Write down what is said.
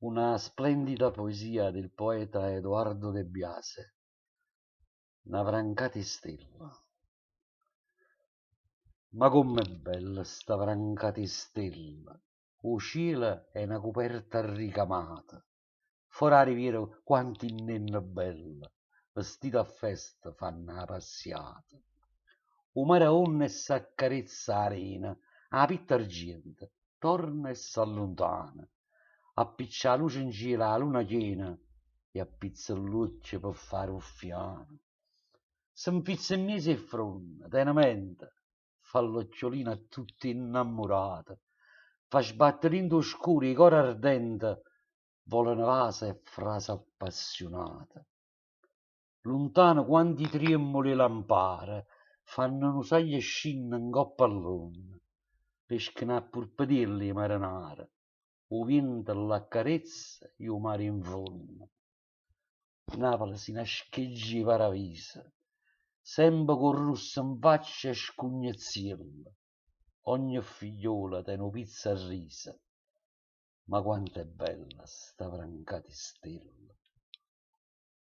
Una splendida poesia del poeta Edoardo De Biase. Na vrancata 'e stella. Ma comm'è bella 'sta vrancata 'e stella! 'O cielo è na cuperta arricamata. Fore 'a riviera quanti nnenne belle, vestite a festa fanno 'a passiata. 'O mare aonna e s'accarezza 'a rena, 'a pitta argiento torna e s'alluntana. Appiccia 'a luce 'ncielo 'a luna chiena e appizza ll'uocchie pe' fa 'a ruffiana. Se 'nfizza 'mmiez' 'e ffronne, tene mente, fa ll'occhiolino a tutt' 'e 'nnammurate, fa sbattere dint' 'o scuro 'e core ardente, volano vase e frase appassiunate. Luntano quanti triemmole 'e lampare fanno nu saglie e scinne 'ncopp' a ll'onne, pescano a purpetiello 'e marenare, 'o viento ll'accarezza e 'o mare 'e 'nfonne. Napule si' na scheggia 'e paraviso, sempe cu 'o rrusso 'nfaccia e scugnezziello, ogne figliola tene 'o pizzo a rriso, ma quant'è bella 'sta vrancata 'e stelle!